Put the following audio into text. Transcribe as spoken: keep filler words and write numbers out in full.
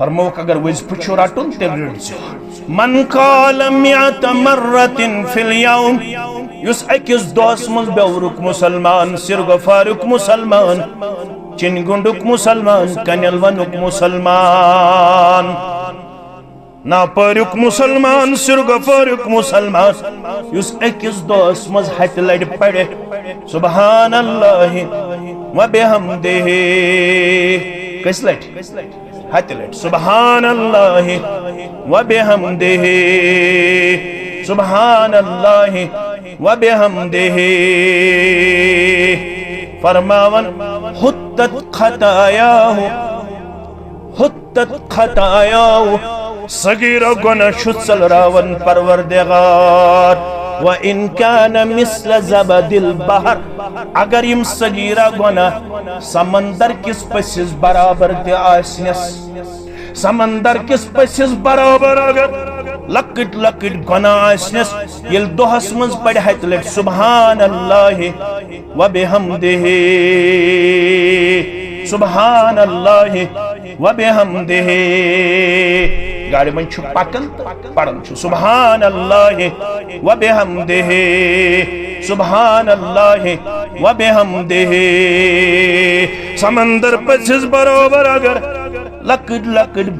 فرمووُکھ، اگر وظیفہٕ چھُ رٹُن، تیٚلہِ رٔٹۍ زیو۔ من قال مئة مرة في اليوم، یُس أکِس دۄہس منٛز بیوٚرُک مسلمان، سرگفاریُک مسلمان، چِنۍ گُنڈُک مسلمان، کنٮ۪ل ونُک مسلمان، ناپٲریُک مسلمان، سرگفاریُک مسلمان، یُس أکِس دۄہس منٛز ہتہِ لٹہِ پرِ سبحان اللہ و بحمدہ۔ کٔژِ لٹہِ؟ ہتہِ لٹہِ۔ سبحان اللہ و بحمدہ، سبحان اللہ و بحمدہ۔ فرماوان، حطت خطایاہ، حطت خطایاہ، صغیرہ گناہ چھُ ژٔلراوان پروردگار۔ وَإِنْ كَانَ مِثْلَ زَبَدِ الْبَحْرِ، اگر یِم صغیرہ گناہ سمندر کِس پٔژھِس برابر تہِ آسنس، سمندر کِس پٔژھِس برابر اگر لۄکٕٹۍ لۄکٕٹۍ گناہ آسنس، ییٚلہِ دۄہس منٛز پرِ ہتہِ لٹہِ سبحان اللہ و بحمدہ، سبحان اللہ و بحمدہ۔ گاڑِ منٛز چھُ پکان تہٕ پران چھُ سبحان اللہ و بحمدہ، سبحان اللہ و بحمدہ۔ سمندر پٔژھِس برابر اگر لۄکٕٹۍ لۄکٕٹۍ